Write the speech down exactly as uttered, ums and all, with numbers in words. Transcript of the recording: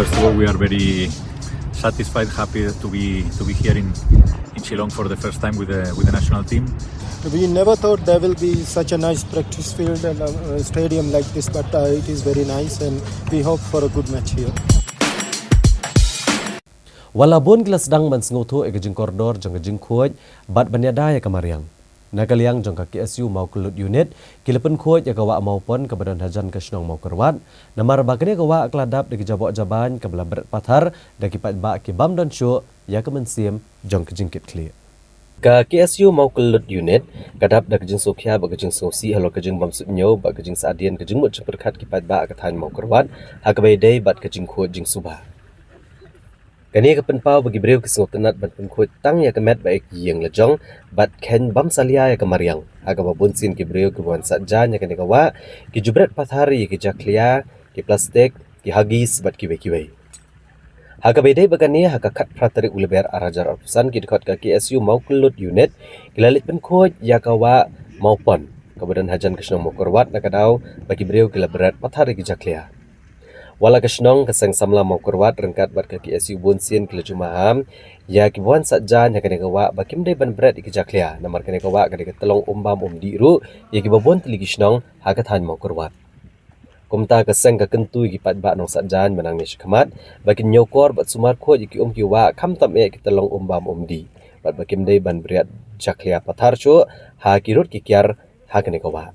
First of all, we are very satisfied, happy to be to be here in, in Shillong for the first time with the with the national team. We never thought there will be such a nice practice field and a, a stadium like this, but uh, it is very nice, and we hope for a good match here. Wat la bun ki la sdang ban sngewthuh ïa ka jingkordor jong ka jingkhuid bad ban ïada ïa ka mariang. Na ka liang jong ka K S U Mawkyllut Unit, ki la pynkhuid ïa ka wah Mawpon kaba don hajan ka shnong Mawkyrwat, namar ba kane ka wah ka la dap da ki jaboh jabain kaba la bret pathar da ki paidbah ki bym don shuh ïa ka mynsiem jong ka jingkitkhlieh. Ka K S U Mawkyllut Unit ka dap da ka jingsngewkhia bad ka jingsngewsih halor ka jingbymsuidñiew bad ka jingsahdien ka jingmut jingpyrkhat ki paidbah ka thaiñ Mawkyrwat ha kaba ïadei bad ka jingkhuid jingsuba. Kane ka pynpaw ba ki briew ki sngewtynnat ban pynkhuid tang ïa ka met bad ïa ki ïing la jong bad kheiñ bym salia ïa ka mariang, ha kaba bunsien ki briew kiba wan saitjaiñ ïa kane ka wah ki ju bret pathar ïa ki jakhlia, ki plastik, ki huggies bad kiwei kiwei. Ha kaba ïadei bad kane, ha ka khatphra tarik u Lber ar hajar arphew san, ki dkhot ka K S U Mawkyllut Unit ki la leit pynkhuid ïa ka wah Mawpon kaba don hajan ka shnong Mawkyrwat na ka daw ba ki briew ki la bret pathar ïa ki jakhlia. Wat la ka shnong, ka seng samla Mawkyrwat ryngkat bad ka K S U bunsien ki la ju maham ïa kiba wan saitjaiñ ha kane ka wah ba kim dei ban bret ïa ki jakhlia, namar kane ka wah ka dei ka tyllong um bam um dih ruh ïa kiba bun tylli ki shnong ha ka thaiñ Mawkyrwat. Kumta ka seng ka kyntu ïa ki paidbah nongsaitjaiñ ba nangne shakhmat ba kin ñiewkor bad sumar khuid ïa ki um ki wah, khamtam eh ki tyllong um bam um dih, bad ba kim dei ban bret jakhlia pathar shuh ha ki rud ki kiar ha kane ka wah.